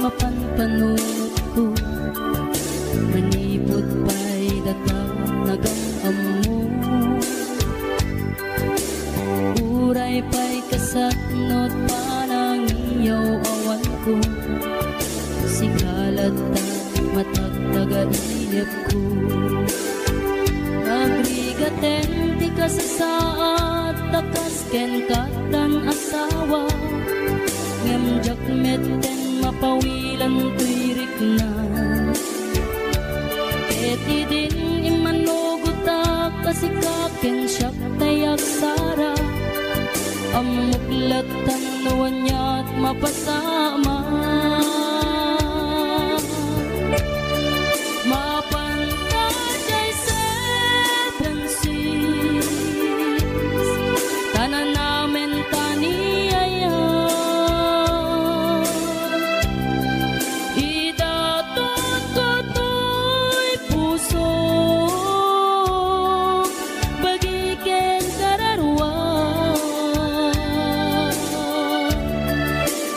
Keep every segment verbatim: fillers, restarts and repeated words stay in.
mapanpanunotko. Manipud pay data nagam-ammo. Uray pay kasatnot panangiyaw-awanko, sika latta matagtagainepko. Nagrigaten ti kasasaad ta kas ken kaddan asawa, ngem diak metten mapawilan toy rikna. Ket idin immanugotak a sika ken siak tay agsara, ammok lattan no aniat mapasamak. Mapan ta jay seven six, ta nanamen ta ni aya. Idatotko toy pusok, bagi ken kararua.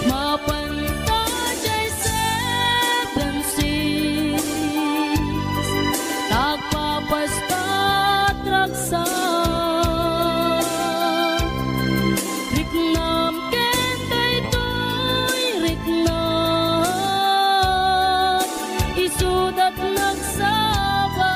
Mapan ta jay seven six, tagpapastat ragsak. Riknam ken daytoy riknam, isudat nagsaba.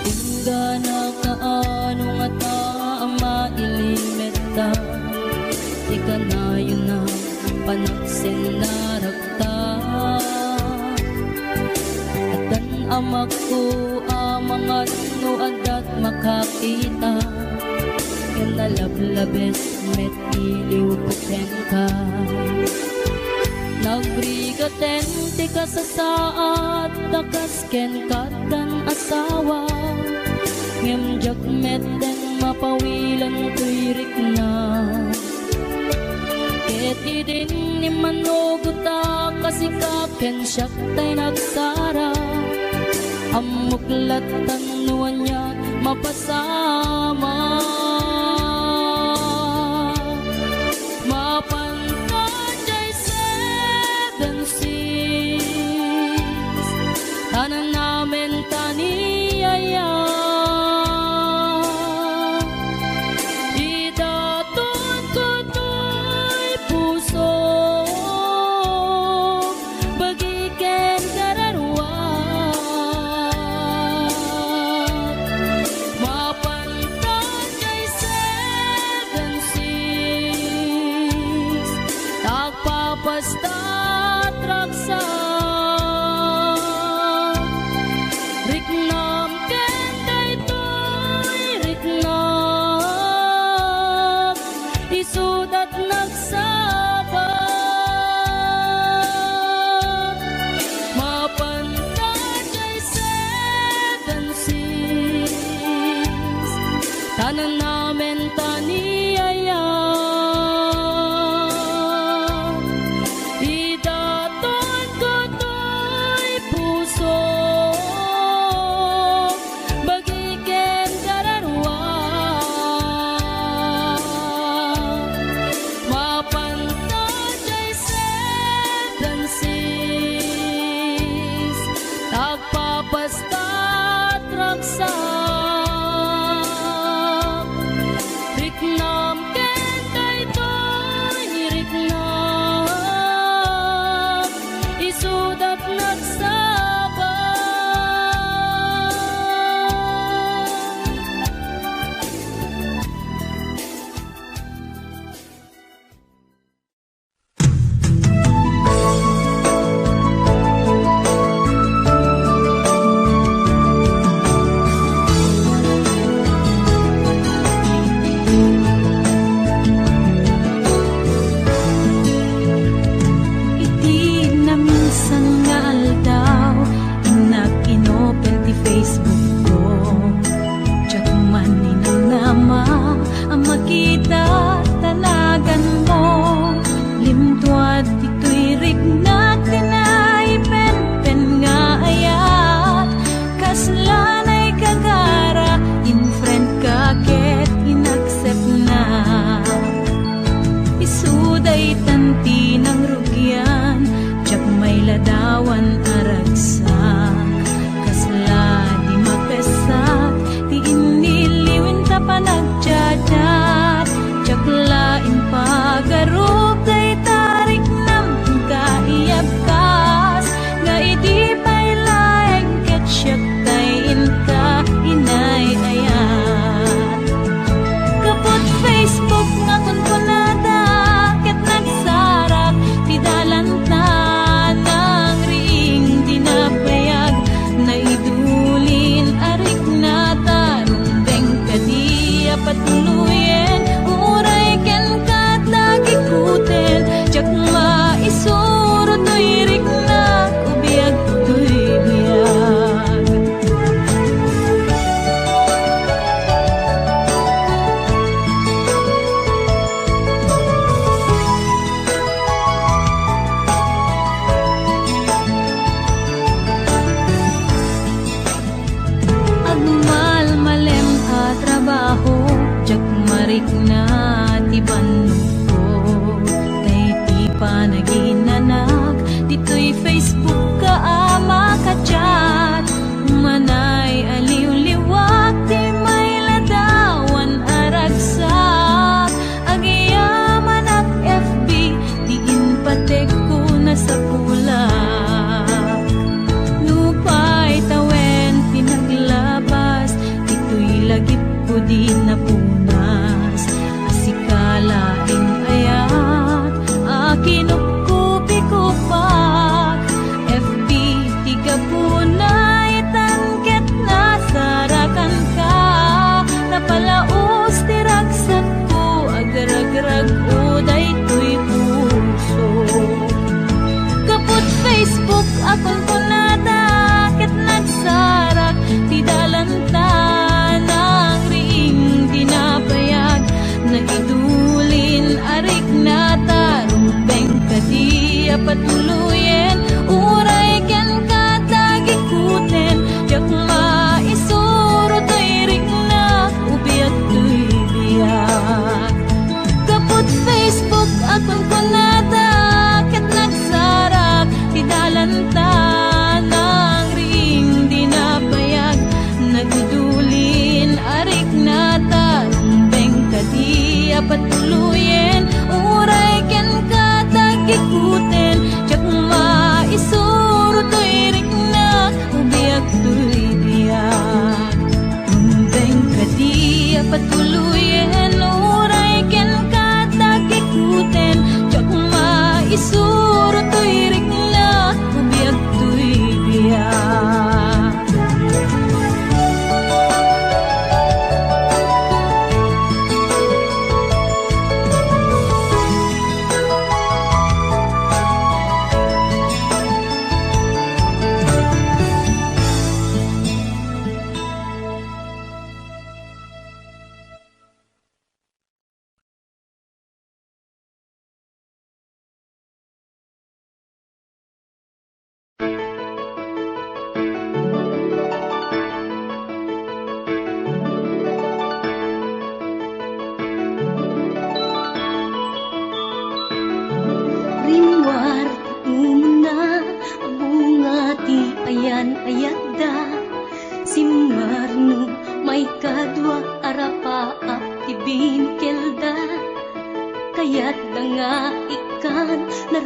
Inggana kaano ngata a mailimetta ti kanayon a panagsennarakta. Addan amakko a mangan no addat makakita, ken nalablabes met iliwko kenka. Nagrigaten ti kasasaad ta kas ken kaddan asawa, ngem diak metten mapawilan toy rikna. Ket idin immanugotak a sika ken siak tay nagsara, ammok lattan no ania mapasamak. Mapan ta jay seven six, ta nanamen ta ni aya. Idatotko toy pusok, bagi ken kararua. Mapan ta jay seven six, tagpapastat ragsak. Riknam ken daytoy riknam, isudat nagsaba. Mapan ta jay seven six, ta nanamen ta ni aya. Idatotko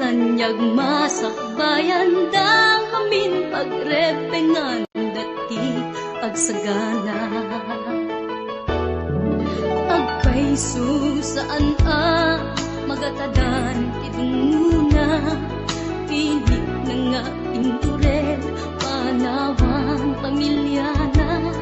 Aniag masakbayan da ngamin pagrepengan dati agsagana. Agpayso saan a magatadan ti dungngona, pinit na nga inturel panawan pamiliana.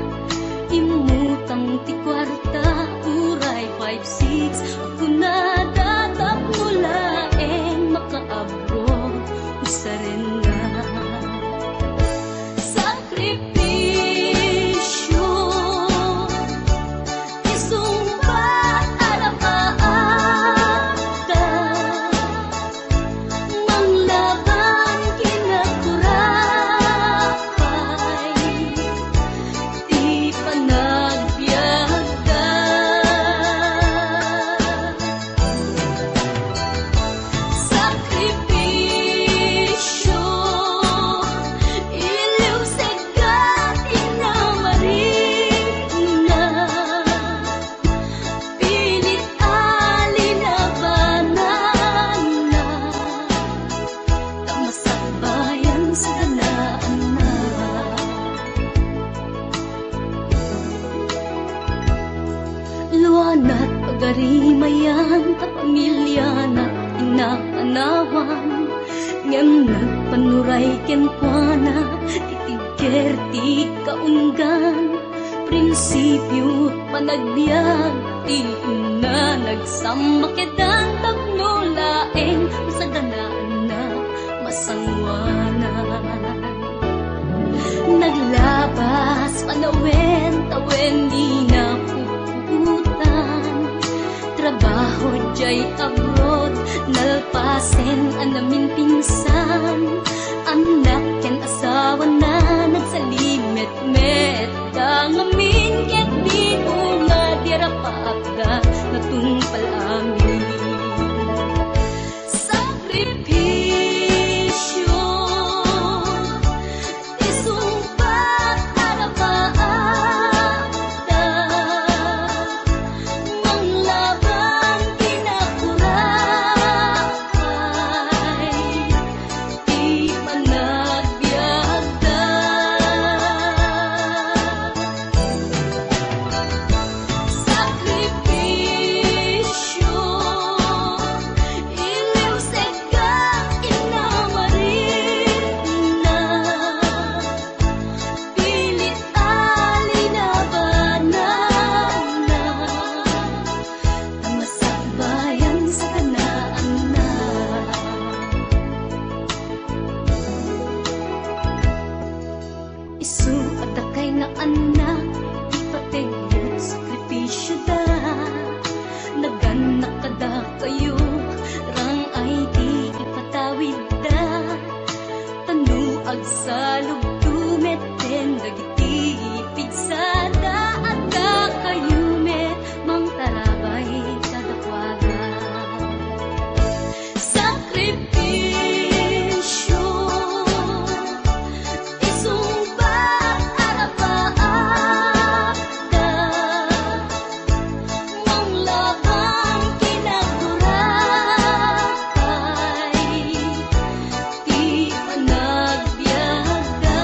Immutang ti kuarta, uray five six, kunada tapno laeng makaabroad, usarenna. Sakripisio, isungbat a rapaatda, manglaban ken agkurapay ti panagbiagda. Sakripisio, iliwsegda ti namarina, pilit a linabananna, ta masakbayan saganaanna. Luanat pagarimayan ta pamiliana ti napanawan, ngem nagpanuray kenkuana ti tigger ti kaunggan. Prinsipio panagbiag ti inna, nagsammakedan tapno laeng masaganaanna, masangoanan. Naglabas panawen-tawen ni napuputan. Trabaho jay abroad, nalpasen a naminpinsan. Annak ken asawana, nagsalimetmet da ngamin ket di bunga ti rapaatda, natungpal amin. Sakripisio, isungbat a rapaatda, manglaban ken agkurapay ti panagbiagda. Sakripisio, iliwsegda ti namarina, pilit a linabananna, ta masakbayan saganaanna. Isu a dakay nga annak, ipateg met sakripisioda. Nagannak kadakayo, rang-ay ti ipatawidda. Ta no agsalubto met ken dagiti pigsada, addakayo met mangtarabay kadakuada. Sakripisio, isungbat a rapaatda, manglaban ken agkurapay ti panagbiagda.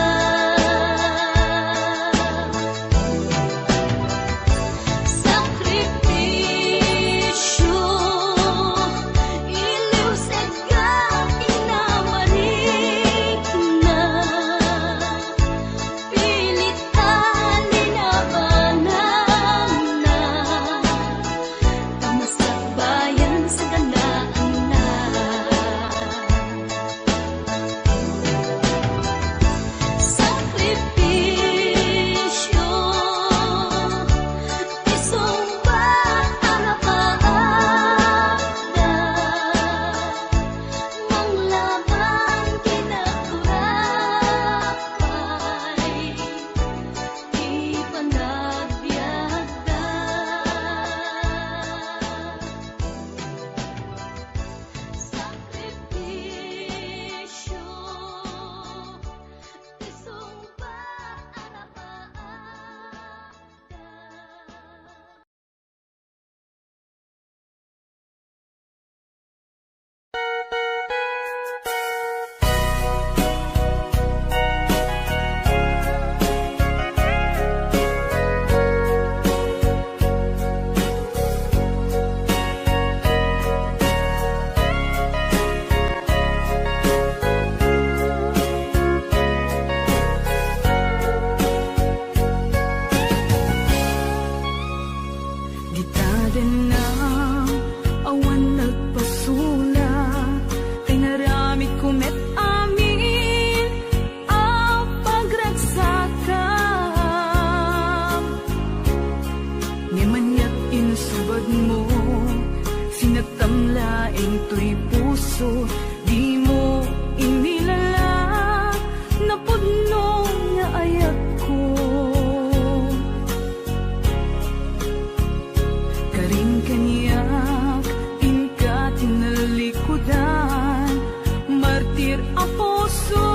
Dimo inilala napudno nga ayatko. Karin kaniak, inka ti nalikudan, martir a puso,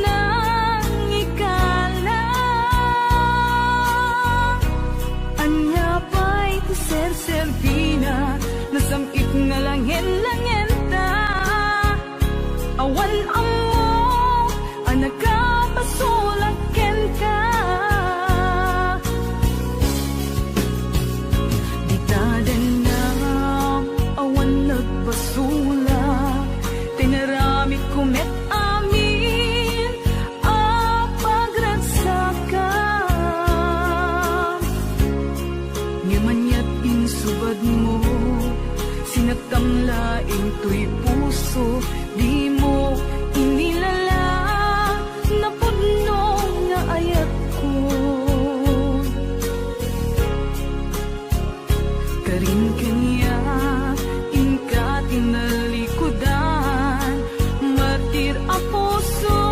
nangikala. Ania pay ti serserbina, nasam-it nga langen-langenta. Awan ammo a nakapasulak kenka. Dita dennam, awan nagpasulak, tinaramidko met amin a pagragsakam. Ngem aniat insubadmo, sinaktam laeng toy puso, dimo inilala napudno nga ayatko. Karin kaniak, inka ti nalikudan, martir a puso,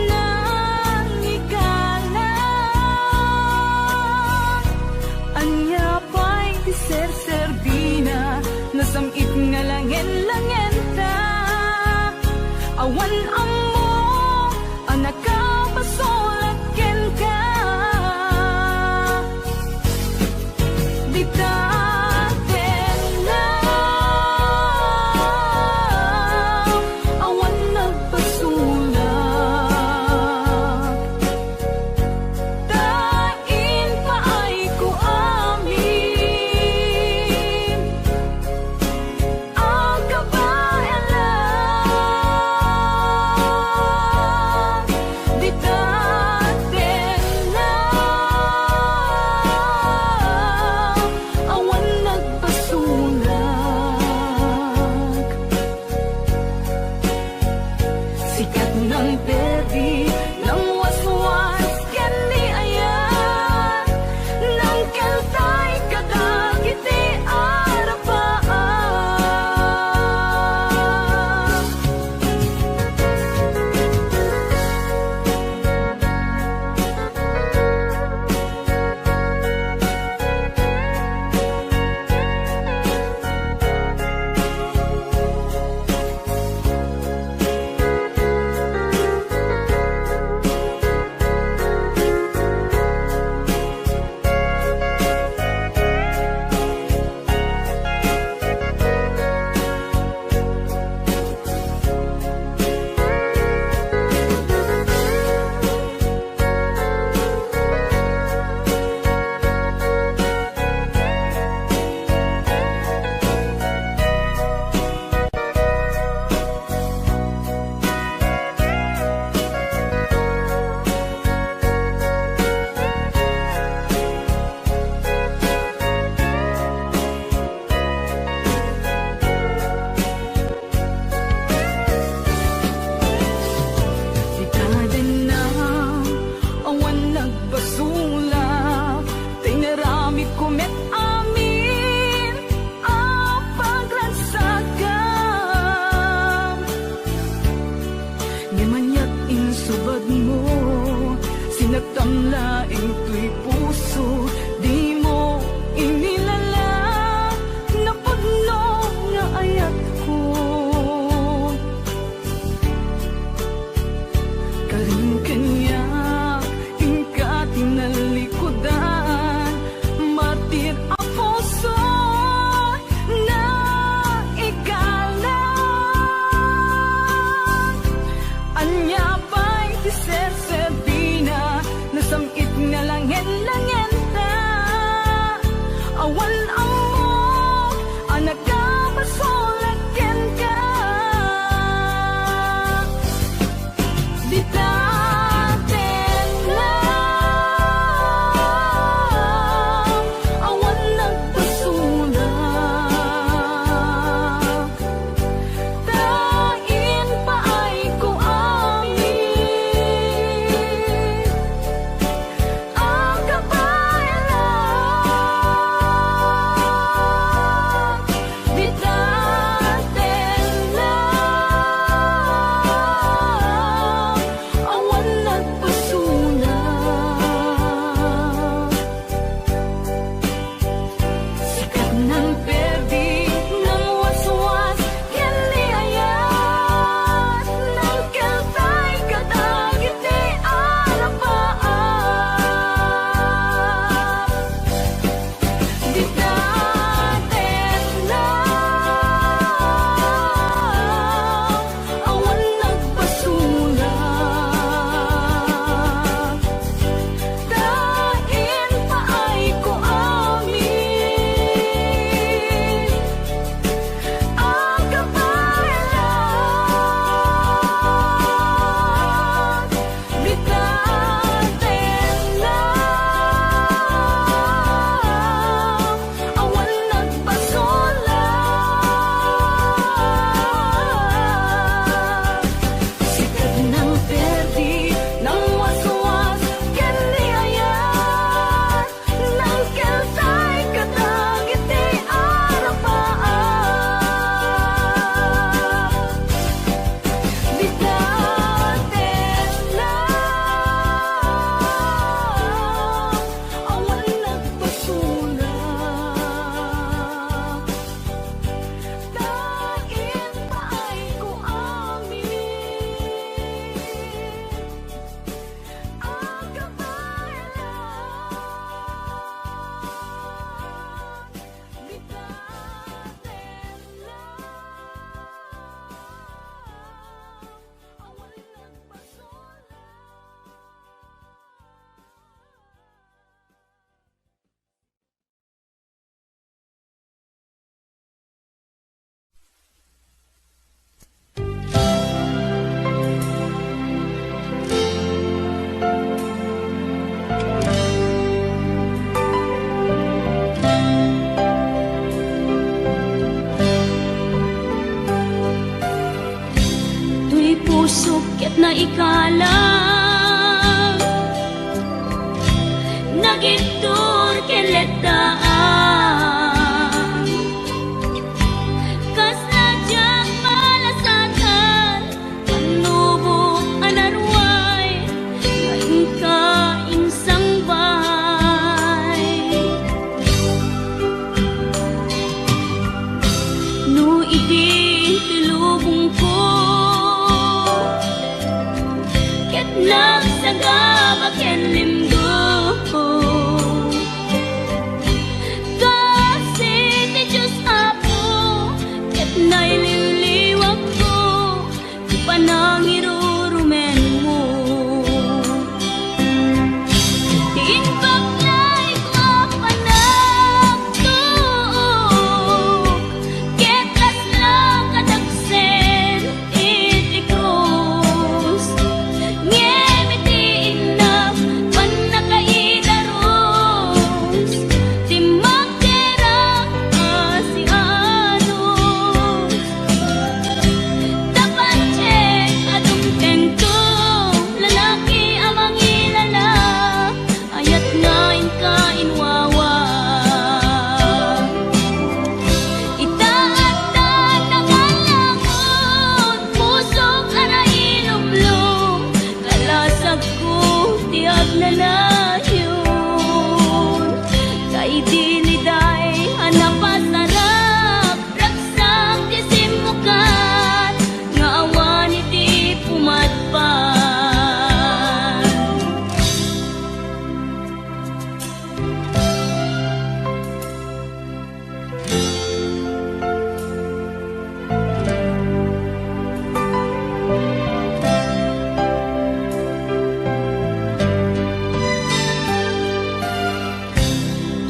nangikala. Ania pay ti serserbina, nasam-it nga langen-langenta. Awan ammo a nakapasulak kenka. Dita dennam, awan nagpasulak. Ta impaayko amin a kabaelan. Dita dennam, awan nagpasulak. Sikat nang perdi, nang waswas ken ni ayat, nang keltay kadagiti arapaak. Dita dennam, awan nagpasulak, ta inaramidko met amin a pagragsakam. Ngem aniat insubadmo, sinaktam laeng toy puso, dimo inilala napudno nga ayatko. Karin kaniak, inka ti nalikudan, martir a puso, naikalang. Ania pay ti serserbina, nasam-it nga langen Sukket naikalang, nagibtur ken letdaan. Kasla diak malasatan, pannubok a naruay, nga inka insangbay. No idi ti lubongko, ket nagsagaba ken limgo, kasi ti Dios Apo ket nailiwliwakko ti panangirurumenmo. Ti imbag nga ikaw a panagtuok, ket kasla kadagsen iti krus. Ngem iti innak pannakaidarus, ti makkerak a sianus. Tapattek a dumtengto, lalaki a mangilala, ayat nga inka inwawa. Ita adda nangalangon, pusok a nailumlom, kalasagko ti agnanayon. Ta idi liday a napasarak, ragsak ti simmukat nga awan iti pumadpad.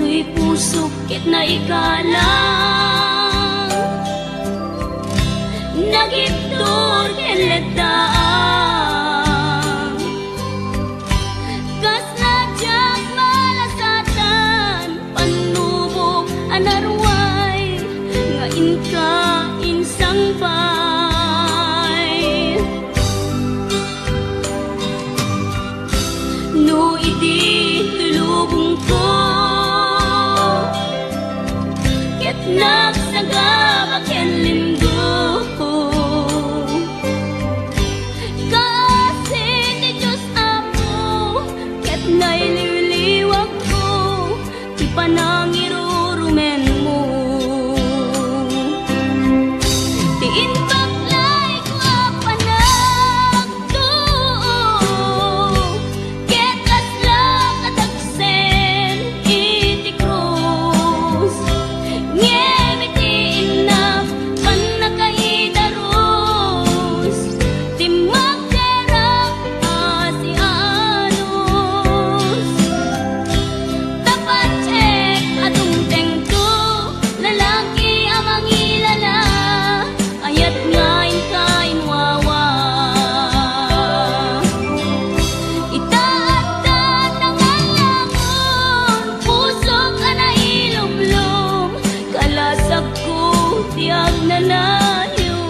Toy pusok ket naikalang, nagibtur ken letdaan. Kasla diak malasatan, pannubok a naruay, nga inka insangbay. No idi ti lubongko, ket nagsagaba ken limgo, kasi ti Dios Apo ket nailiwliwakko ti panangirurumenmo. Ti imbag nga ikaw a panagtuok, ket kasla kadagsen iti krus. Ngem iti innak pannakaidarus, ti makkerak a sianus. Tapattek a dumtengto, lalaki a mangilala, ayat nga inka inwawa. Ita adda nangalangon, pusok a nailumlom, kalasagko ti agnanayon.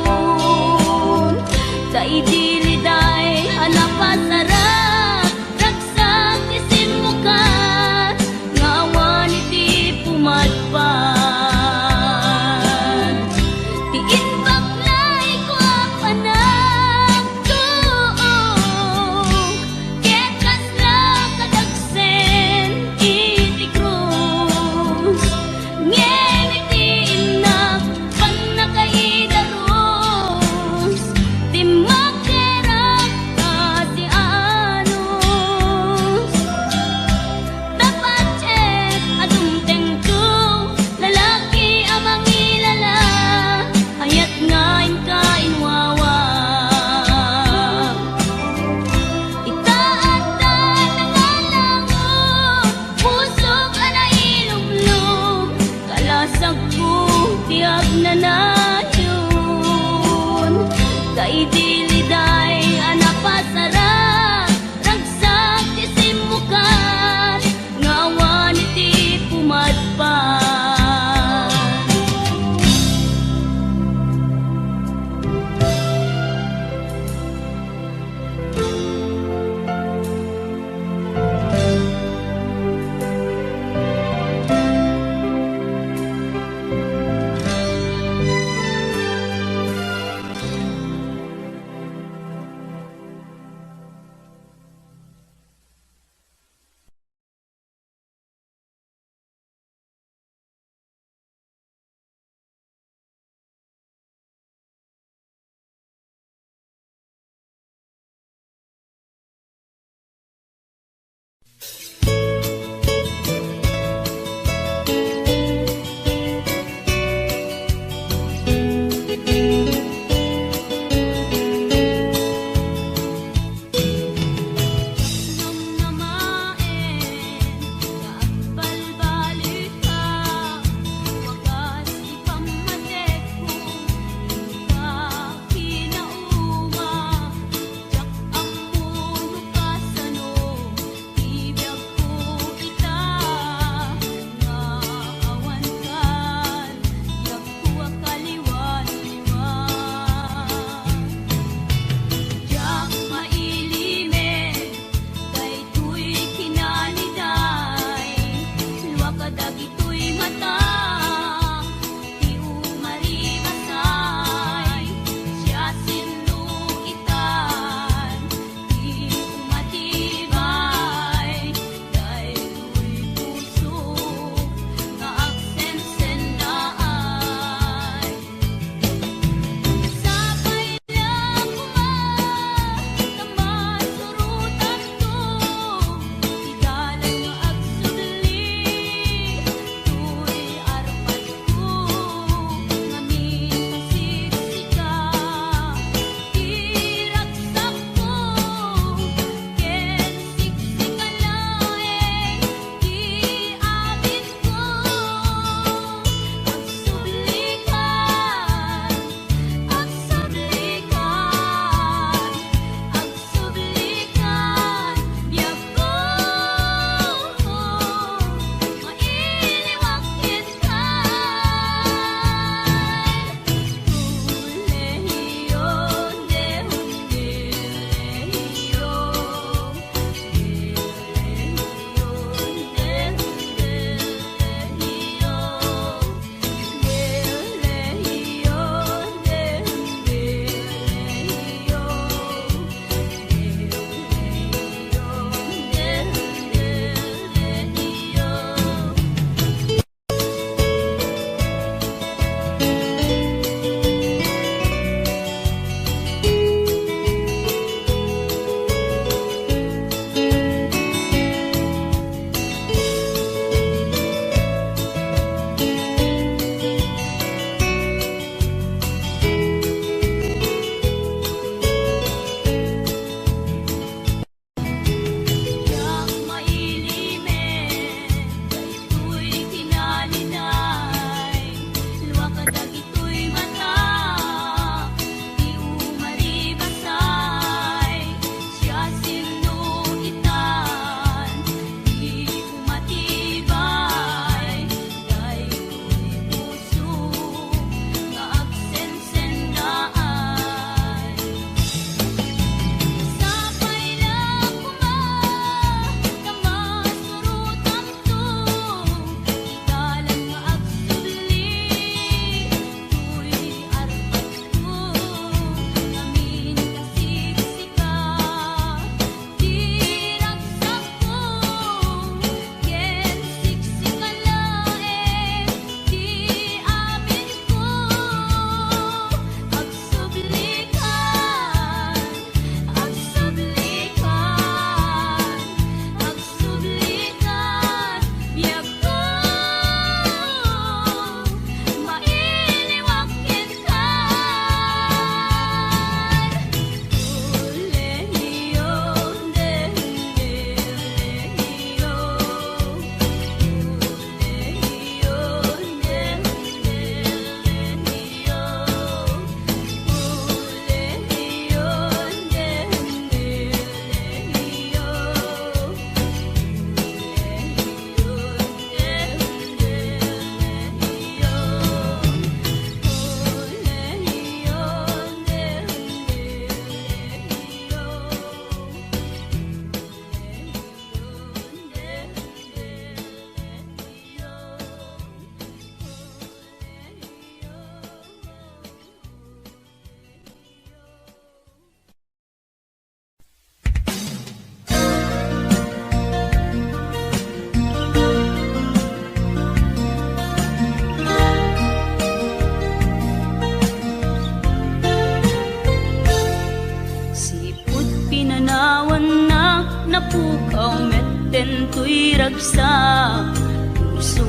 Ta idi liday a napasarak, ragsak ti simmukat nga awan iti pumadpad. Ti imbag nga ikaw a panagtuok, ket kasla kadagsen iti krus. Ngem iti innak pannakaidarus, ti makkerak a sianus. Tapattek a dumtengto, lalaki a mangilala, ayat nga inka inwawa. Ita adda nangalangon, pusok a nailumlom, kalasagko ti agnanayon. Ta idi liday a napasarak, ragsak ti simmukat nga awan iti pumadpad. Napukaw metten toy ragsak, puso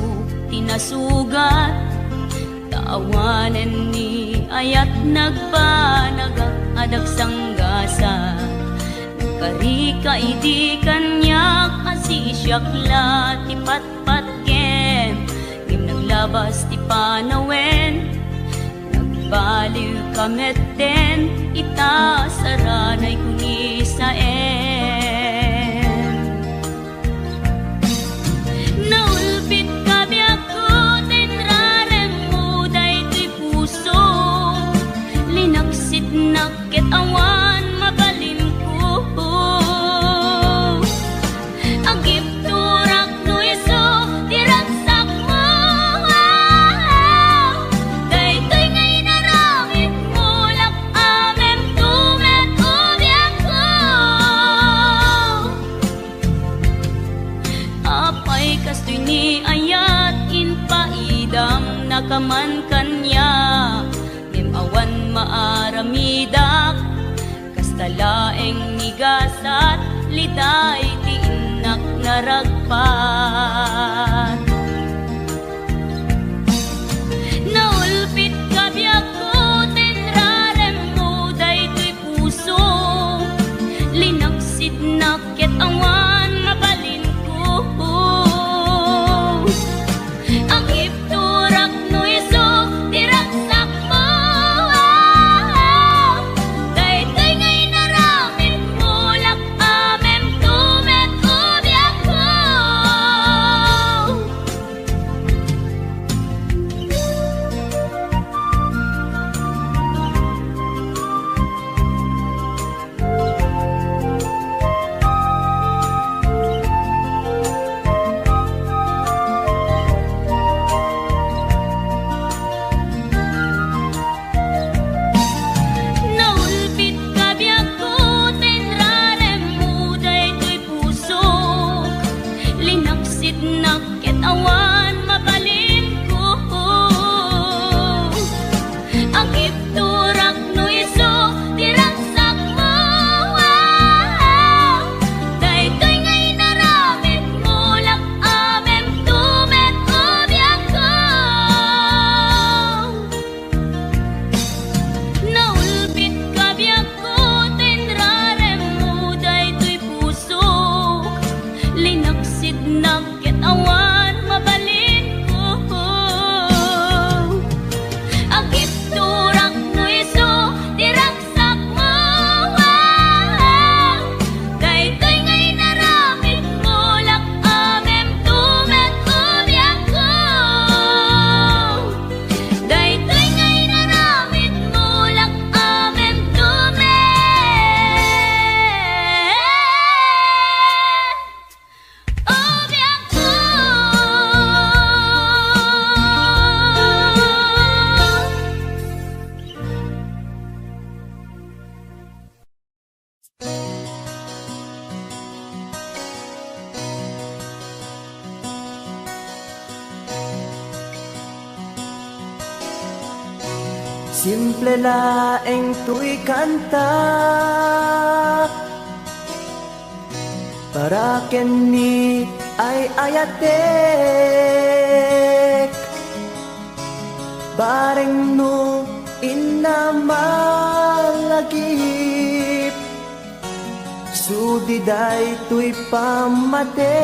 ti nasugat. Ta awanen ni ayat nagbanagak a dagsanggasat. Nagkarika idi kaniak a sisiak la ti patpatgem, ngem naglabas ti panawen. Nagbaliwka metten ita saranay kunisaen. Naulpitka biagko ta inraremmo daytoy puso. Linaksitnak ket awan mabalinko. Agipturak no isu ti ragsakmo. Daytoy nga inaramidmo, lak-amemto met o biagko. Apay kastoy ni ayat, impaidamnaka man kaniak, ngem awan maaramidak. Kasta laeng ni gasat, liday ti innak naragpat. Naulpitka biagko ta inraremmo daytoy puso. Linaksidnak ket awan mabalinko. Agipturak no isu ti ragsakmo. Daytoy nga inaramidmo, lak-amemto met o biagko. Naulpitka biagko ta inraremmo daytoy pusok. Linaksidnak ket awan mabalinko. Agipturak no isu ti ragsakmo. Daytoy nga inaramidmo, lak-amemto met o biagko. Naulpitka biagko ta inraremmo daytoy pusok. Linaksidnak ket awan mabalinko. Agipturak no isu ti ragsakmo. Daytoy nga inaramidmo, lak-amemto met o biagko. Daytoy nga inaramidmo, lak-amemto met o biagko. Simple laeng toy kanta para ken ni ay-ayatek. Bareng no inna malagip, sudi daytoy pammateg.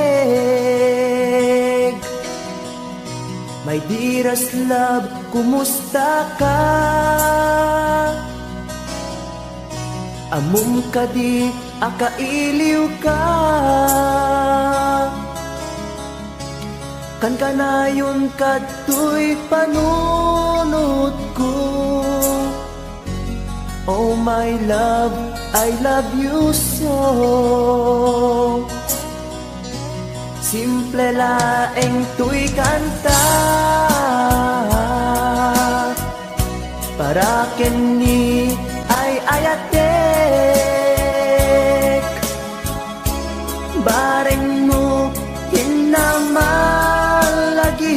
My dearest love, kumusta ka? Ammom kadi a kailiwka? Kankanayon kadtoy panunotko. Oh my love, I love you so. Simple laeng toy kanta para ken ni ay-ayatek. Bareng no inna malagip,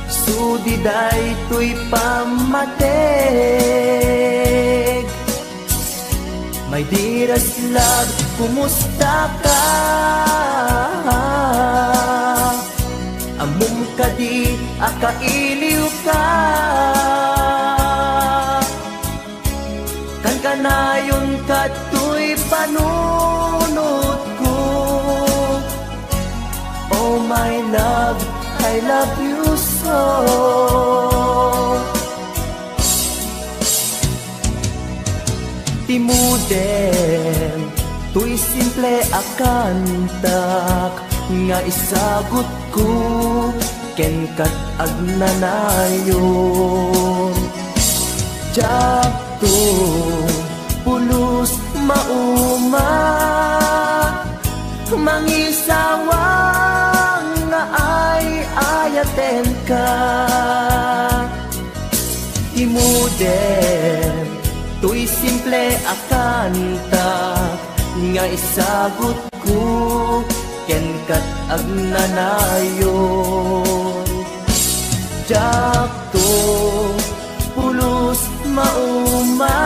sudi daytoy pammateg. My Dearest love, kumusta ka? Ammom kadi a kailiw ka? Kankanayon kadtoy panunotko. Oh my love, I love you so. Ti modem, toy simple a kantak nga isagutko kenka agnanayon. Diakto pulos mauma, mangisawang nga ay-ayatenka. Ti modem, toy simple a kantak nga isagutko kenka agnanayon. Diakto pulos mauma,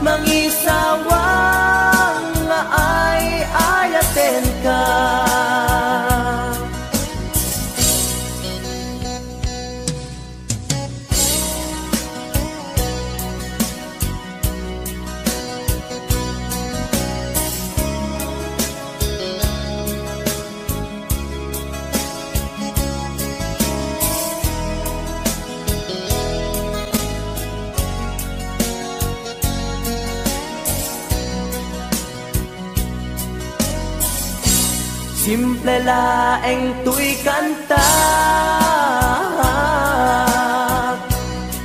mangisawang nga ay-ayatenka. Simple laeng toy kantak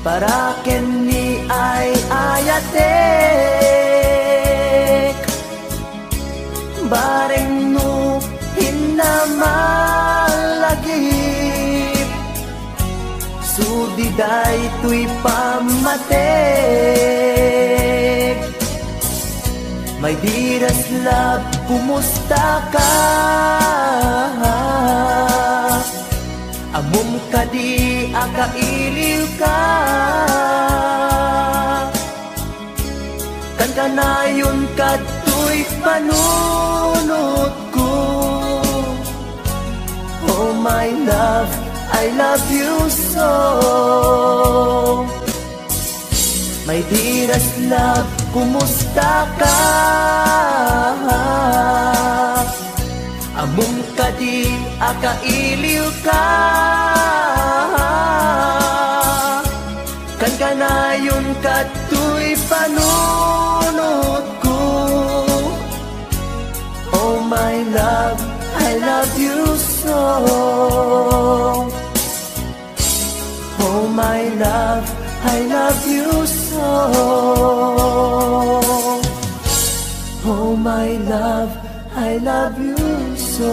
para ken ni ay-ayatek. Bareng no hinna malagip, sudi daytoy pammatek. My dearest love, kumusta ka? Ammom kadi a kailiw ka? Kankanayon kadtoy panunotko. Oh my love, I love you so. My dearest love, kumusta ka? Ammom kadi a kailiw ka? Kankanayon kadtoy panunotko. Oh my love, I love you so. Oh my love, I love you so. Oh my love, I love you so.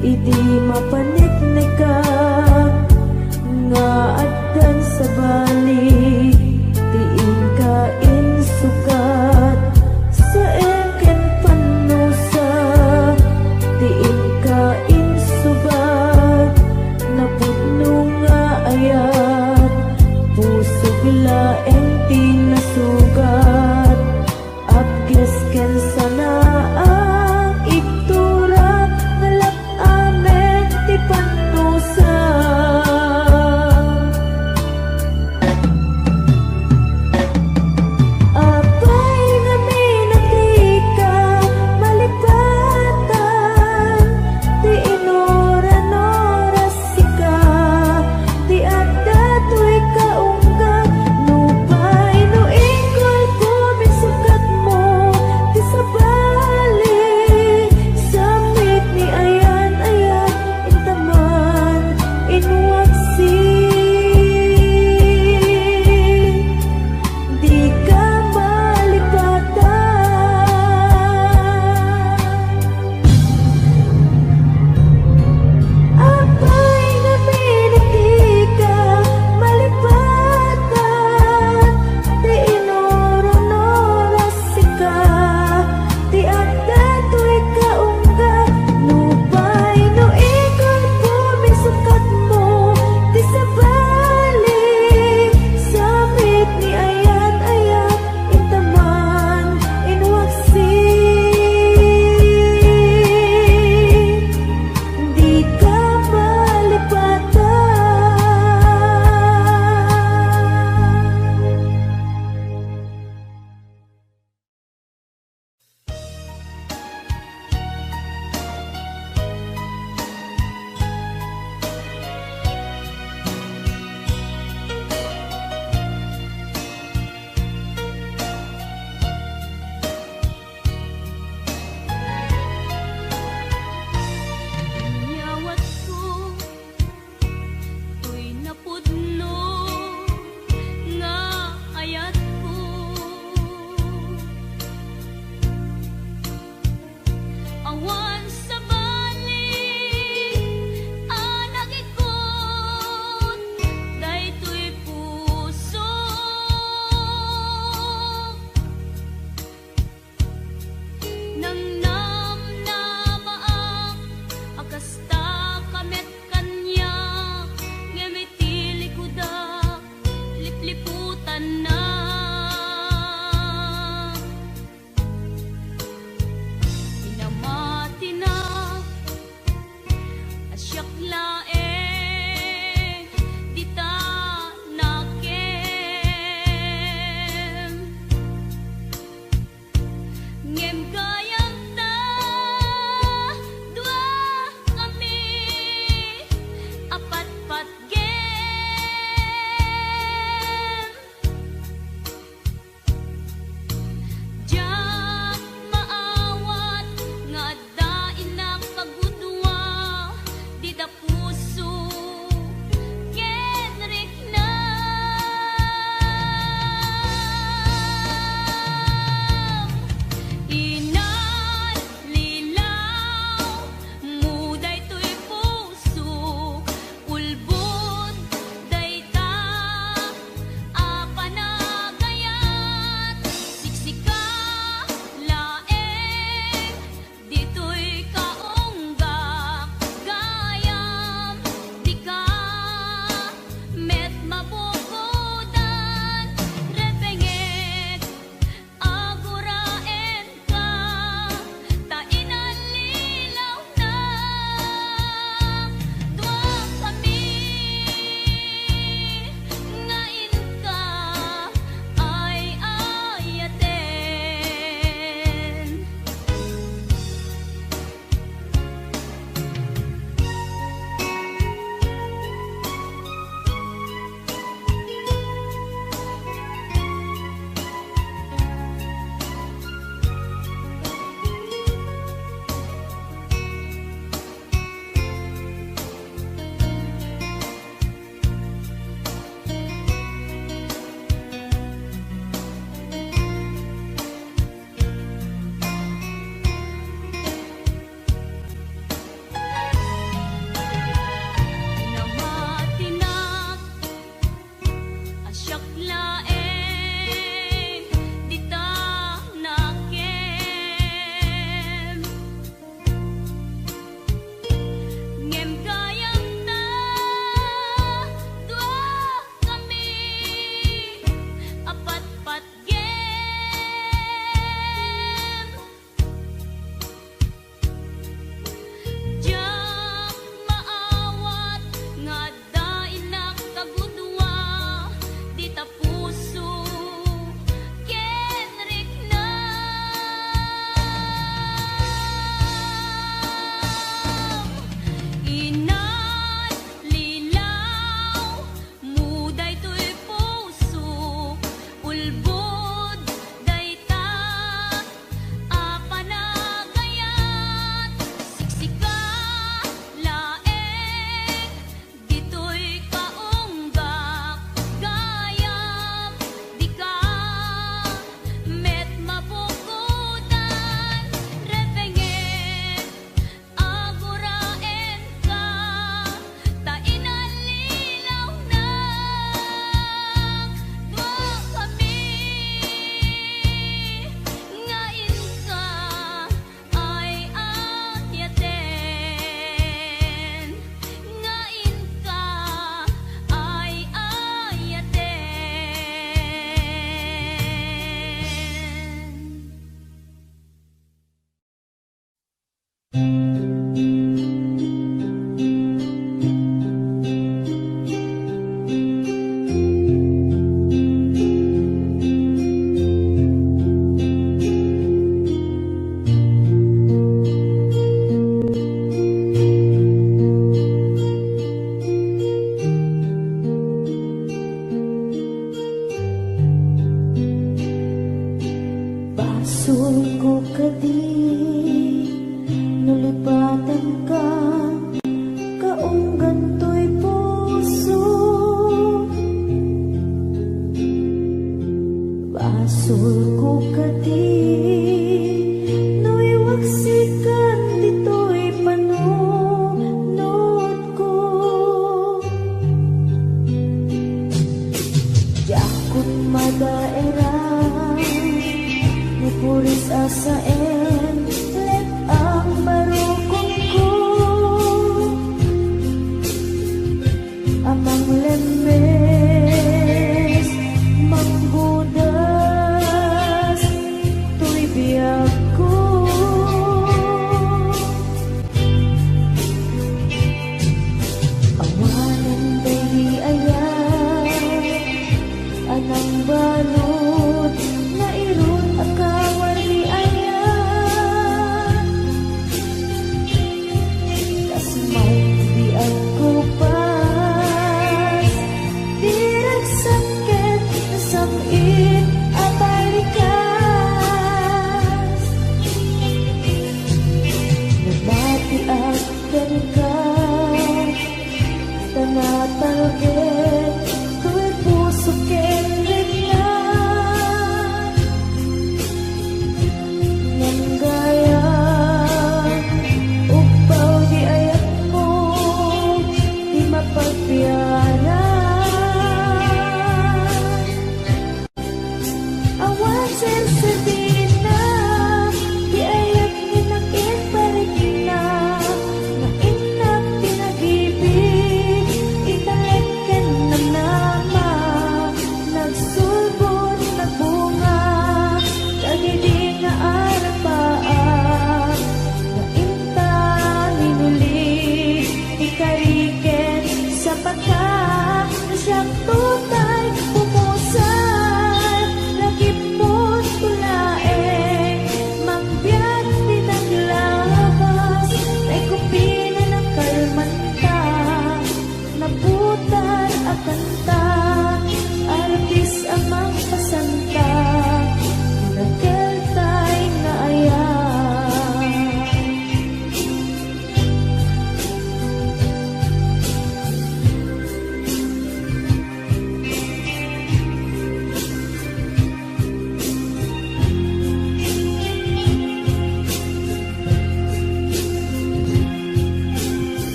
Idi mapaneknekak nga addan sabali ti inka insukat, saem ken pannusa ti inka insubat, napudno nga ayat, pusok laeng ti nasugat. Apges ken sanaang igtura, nalak amen ti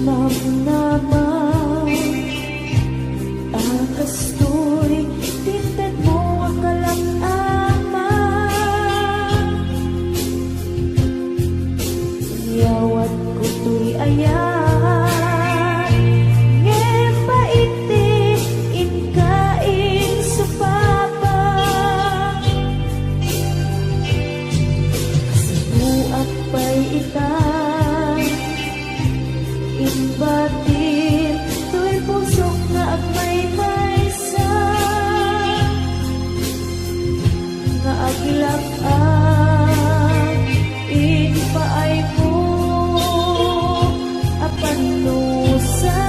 Namnama a kastoy ti intedmo a kalak-ama. Yawatko toy ayat, ngem pait ti inka insupabak. Kasapuak pay ita, imbatin toy pusok nga agmaymaysa, nga aglap-an impaaymo a pannusa.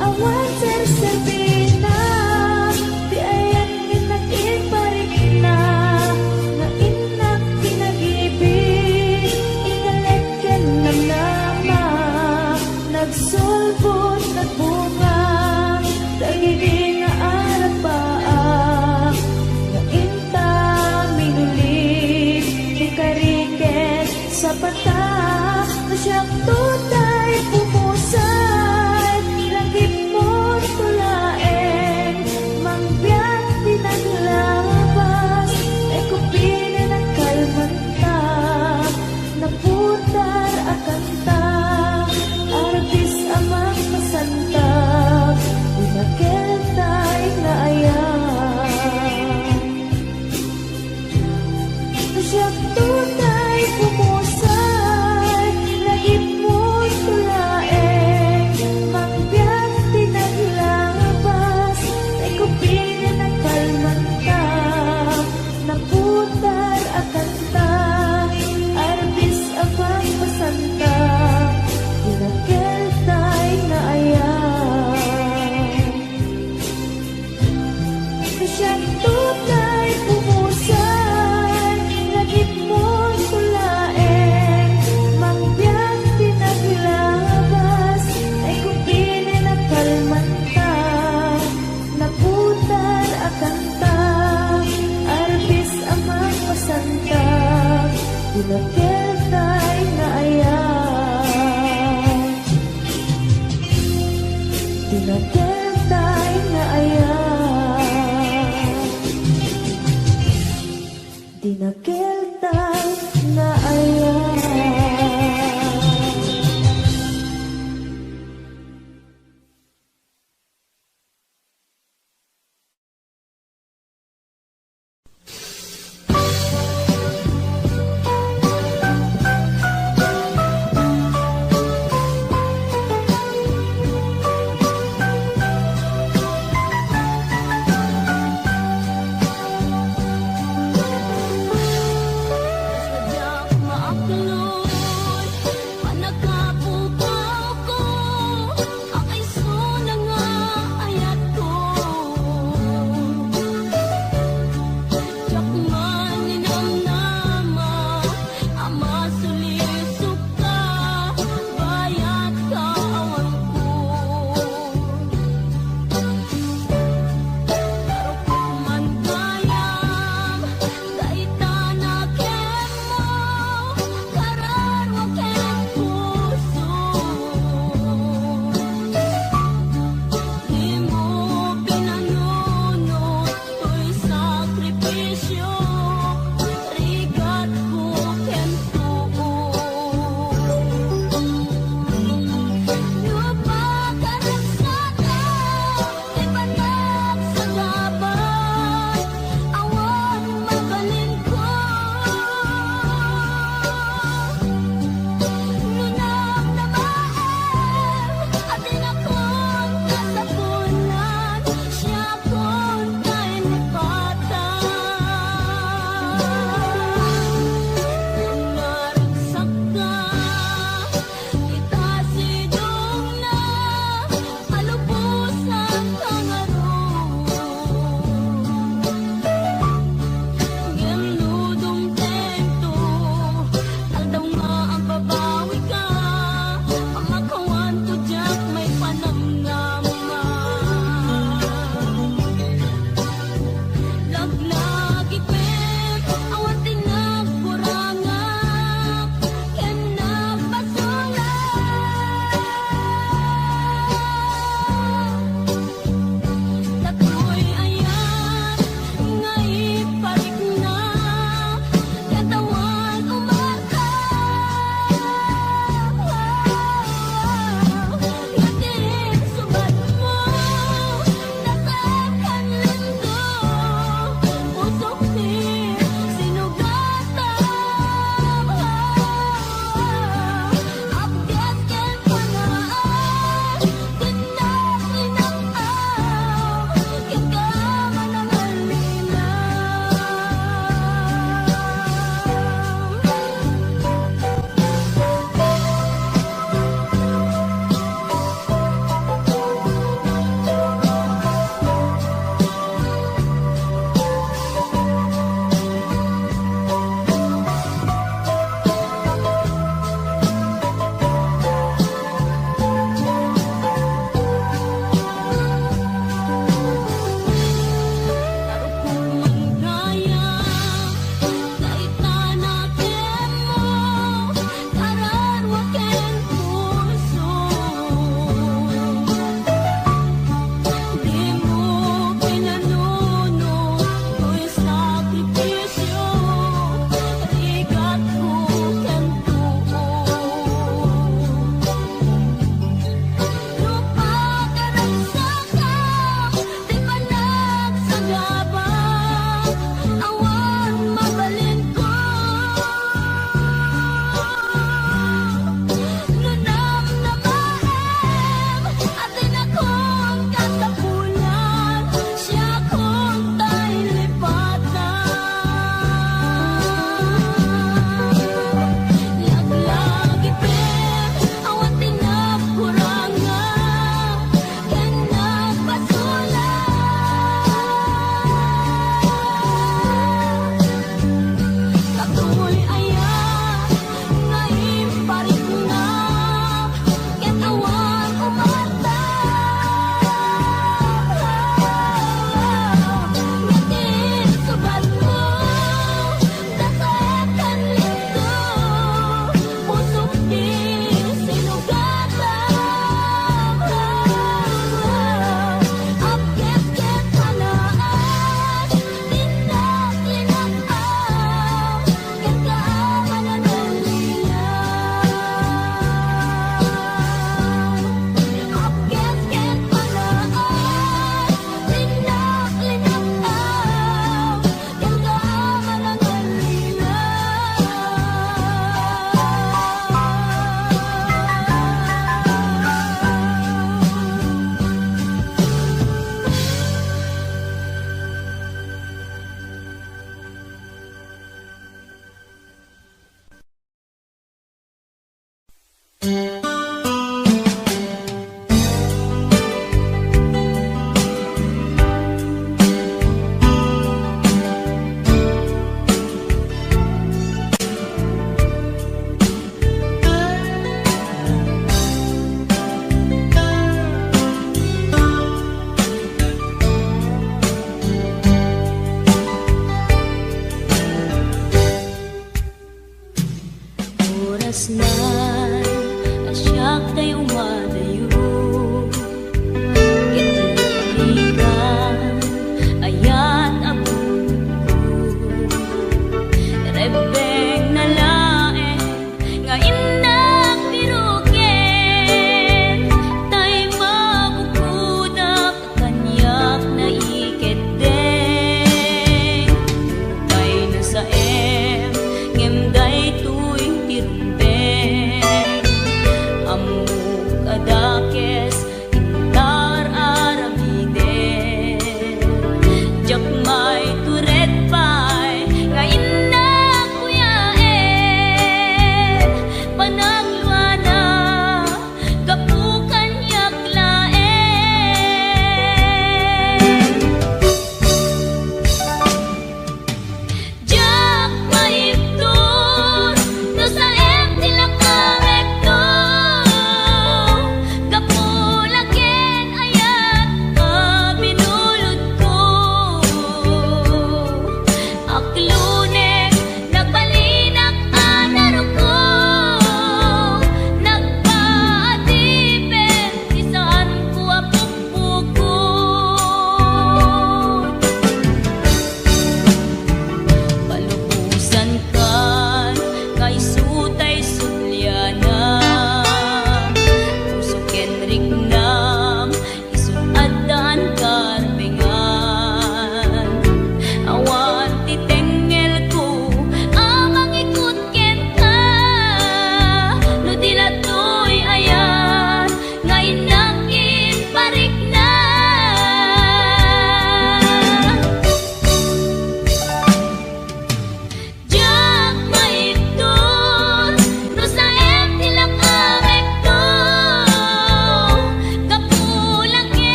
Awan serserbina ti ayan nga nag-iparikna, nga innak kinagibig, ingalet ken namnama, nagsulbod, nagbunga, dagiti nga arapaak, nga inta minulid ti kari ken sapata. No siak toy pumusay, lagipmo to laeng, mangbiag ti naglabas, ay kupinen a kalmanta, naputar a kanta, arbis a mangpasantab, ti nakeltay nga ayat. No siak toy pumusay, lagipmo to laeng, mangbiag ti naglabas, ay kupinen a kalmanta, naputar a kanta, arbis a mangpas- Oras na a siak tay umadayo, ket liklikan ayat a bukko. Rebbeng na laeng nga innak piruken, tay mabukodak kaniak naikeddeng. Nupay nasaem, ngem daytoy ti rumbeng. Ammok a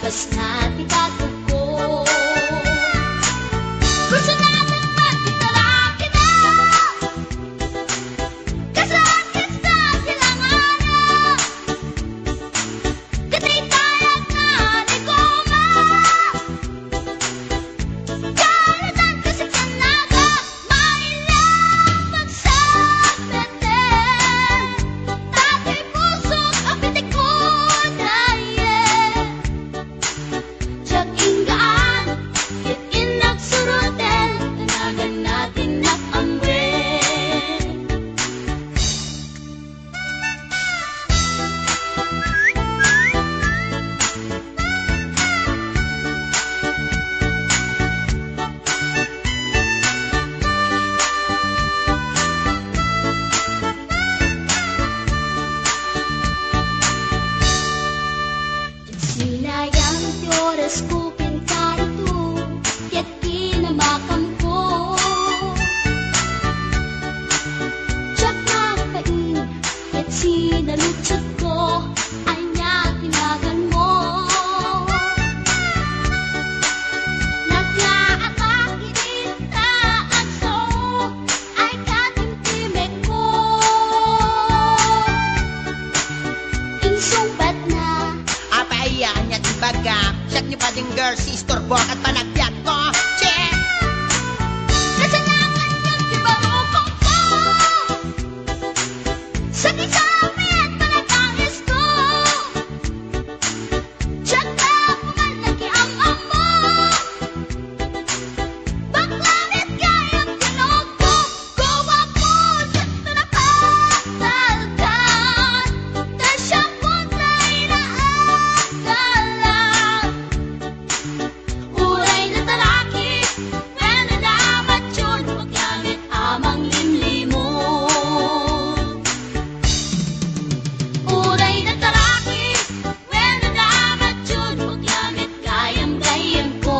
Kas na ti patudko. Kusunaten met ti talakida. Kasla kasta ti langana. Ket itayag na ni Goma. Kaladan kasi kanaga. Maila pagsapete, tatay pusok a pitikudaye. Diak inggaan, ket innak suroten, tanagan natin nak amwe. Sinayang ti oras ko ken karito, ket kinamakamko. Diak nagpain, ket sinaludsodko, ania ti naganmo? Naglaak idi ta agsao, ay katimtimekko. Insungbatna. Apay aya, ania ti bagam? Siak ni Bading Girl, si istorbo ket panagbiagko. Che! Kasalakan yun ti barukongko. Sakit sa amin, panagangis ko. Diak na puman nakiam-ammo. Bakla met gayam tinuktok, guwapos ket napatalkan, ta siak met ti naagalan. Uray natalaki, wenno namatyol, maklamit a manglimlimon. Uray natalaki, wenno namatyol, maklamit gayam-gayamko.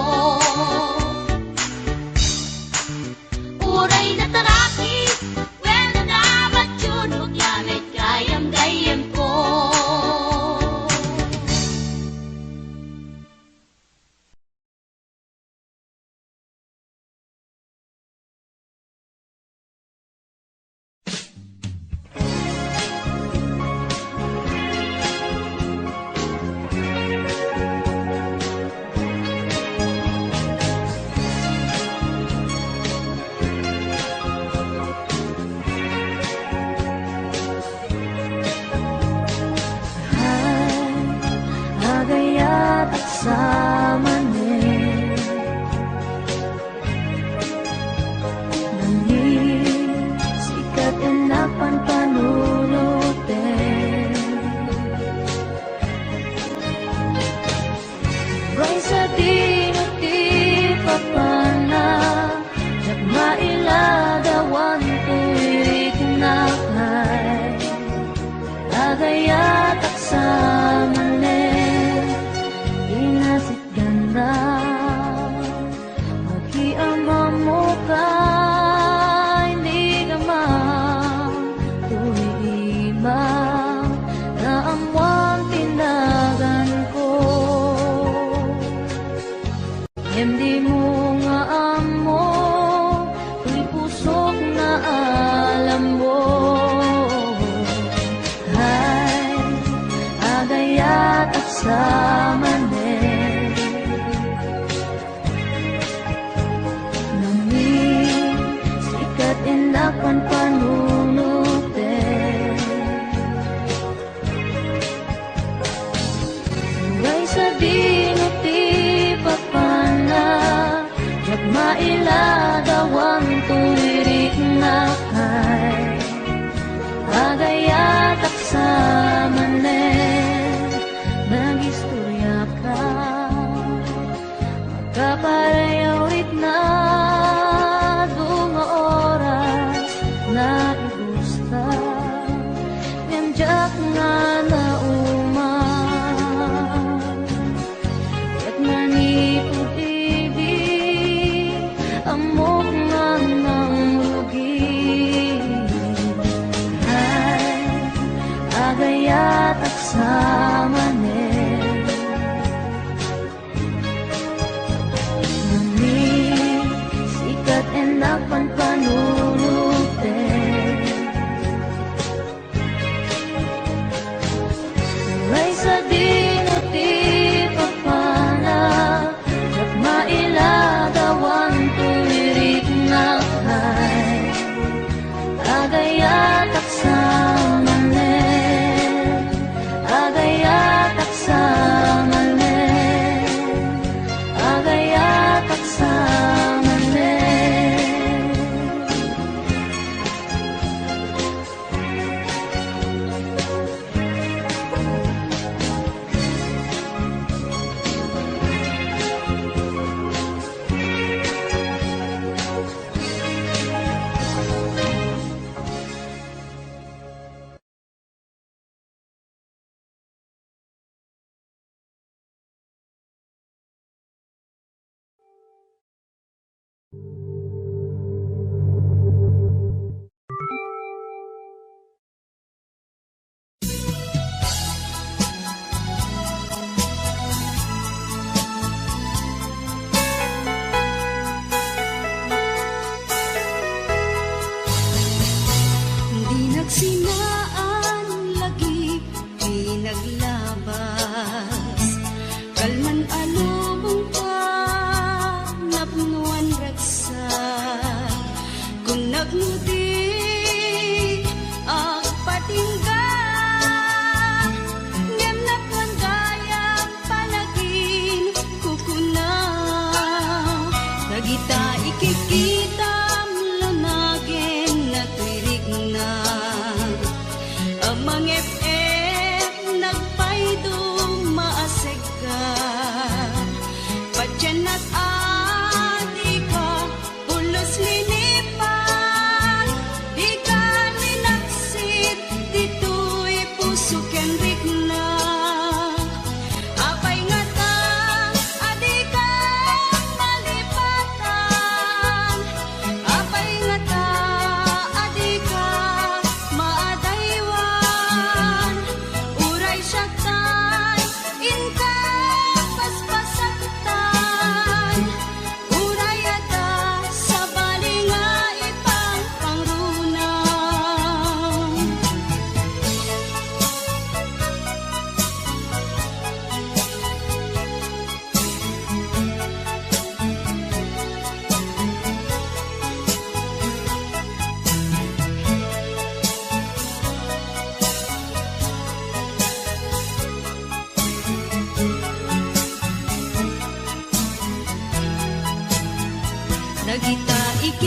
Uray natalaki, wenno namatyol, maklamit gayam-gayamko. Ay, agayatak sa manen. Nangis, ikat innak panpanunoten. Uray sadino ti papanna, diak mailadawan toy riknak ay. Agayatak sa manen, inasitganna. Makiamammo ka, indik amam, toy iba, naammoan ti naganko. Ngem dimo nga ammo, toy pusok naalammo. Ay, agayatak sa manen. Nangis, ikat innak panpanunoten. Uray sadino ti papanna, diak mailadawan toy riknak ay. Agayatak sa manen, nagistoriaka. Kaparayaw riknak adu nga oras, naibusta, ngem diak nga nauman. Ket manipud idi, ammok nga nangrugi. Ay, agayatak sa manen.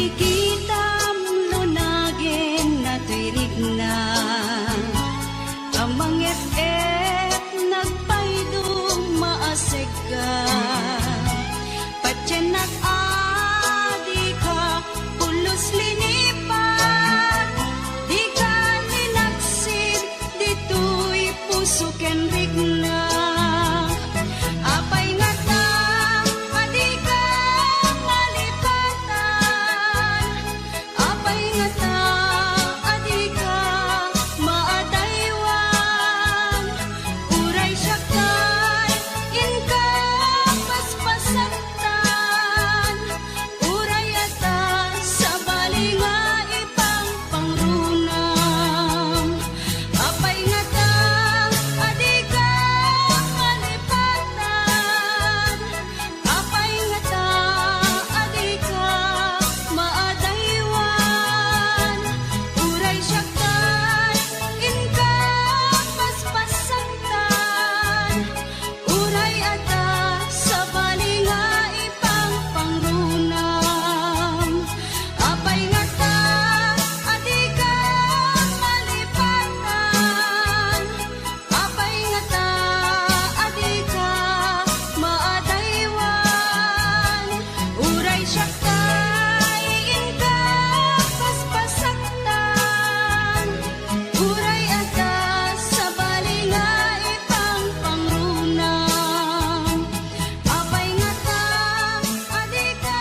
Kitam lunagen natoy rigna, a manget-et nagpaydung maasegga. Patiennak a dika pulos linipat, dika linagsid ditoy puso ken rigna. Apay ngata a dika malipatan? Apay ngata a dika maadaywan? Uray siak tay inka paspasaktan. Uray adda sabali nga ipangpangrunam. Apay ngata a dika malipatan? Apay ngata a dika maadaywan? Uray siak tay inka paspasaktan. Uray adda sabali nga ipangpangrunam. Apay ngata a dika malipatan? Apay ngata a dika maadaywan? Uray siak tay inka paspasaktan. Uray adda sabali nga ipangpangrunam. Apay ngata a dika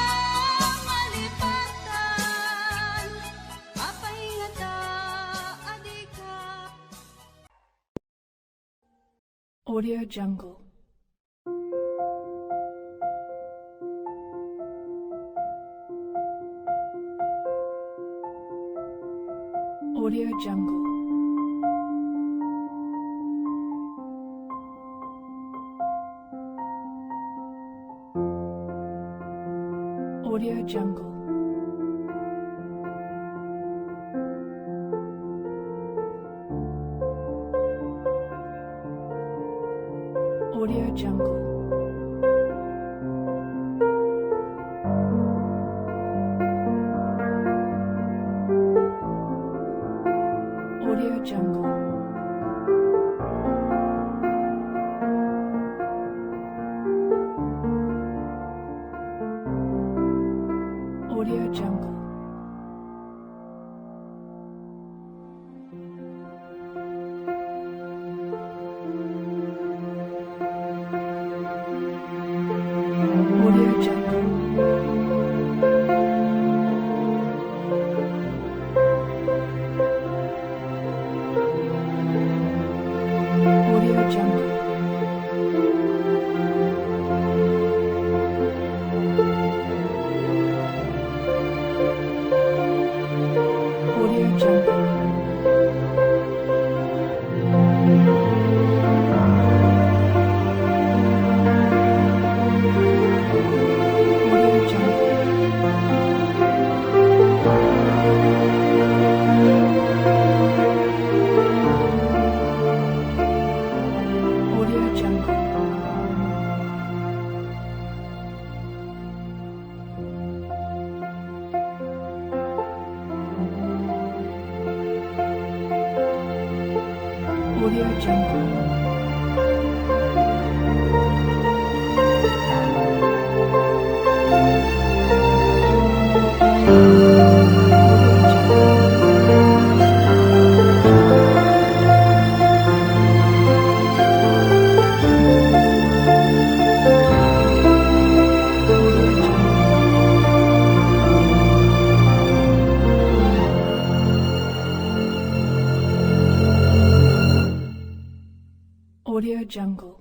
malipatan? Apay ngata a dika Audio Jungle. Audio Jungle. Audio Jungle. Audio Jungle. Audio Jungle. Audio Jungle. Audio Jungle. Audio Jungle. Audio Jungle. Audio Jungle. Audio Jungle. Audio Jungle. Audio Jungle.